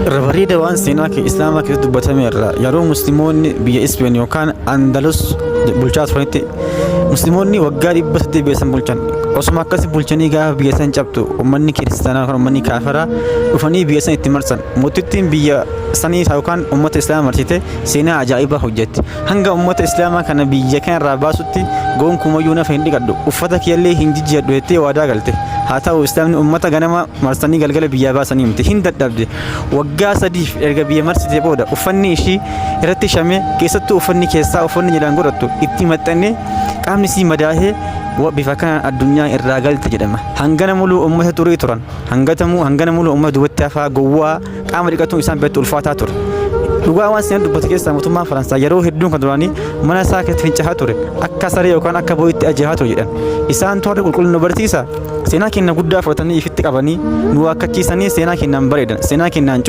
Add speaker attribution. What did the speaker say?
Speaker 1: Irra bareeda waan seenaa Islaamaa keessatti dubbatame irraa, yeroo Musliimoonni biyya Ispeen yookaan Andalus bulchaa turanitti, Musliimoonni waggaa 800 biyya san bulchan. Osuma akkasi bulchanii, gaafa biyya san cabtu, uummanni kiristaanaa yookaan uummanni kaafaraa dhufanii biyya san itti marsan. Mootittiin biyya sanii yookaan uummata Islaamaa marsite seenaa ajaa'ibaa hojjetti. Hanga uummata Islaamaa kana biyya kanarraa baasutti gonkumayyuu nafa hin dhiqadhu, uffata kiyyallee hin jijjiiradhu jettee waadaa galte. Haa ta'u, Islaamni uummata ganama marsanii galgala biyyaa baasanii miti, hin dadhabde. Waggaa 3f erga biyya marsite booda, uffanni ishii irratti shamee, keessattuu uffanni keessaa, uffanni jalaan godhattu itti maxxanee, qaamni isii madaahee, bifa kanaan addunyaa irraa galte jedhama. Hangana muluu uummata xurii turan. Hangatamuu hangana muluu uummata duubatti hafaa, gowwaa, qaama dhiqatuun isaan biratti ulfaataa ture. Dhugaa waan seenaan dubbate keessaa, mootummaan Faransaay yeroo hedduun kan duraanii mana isaa keessatti fincaa'aa ture. Akka saree yookaan akka boo'itti ajjeehaa ture jedhan. Isaan toora qulqullina nu barsiisa. Seenaa keenya guddaa fudhatanii ifitti qabanii nu waakkachiisanii, seenaa keenyaan bareedan, seenaa keenyaan culu.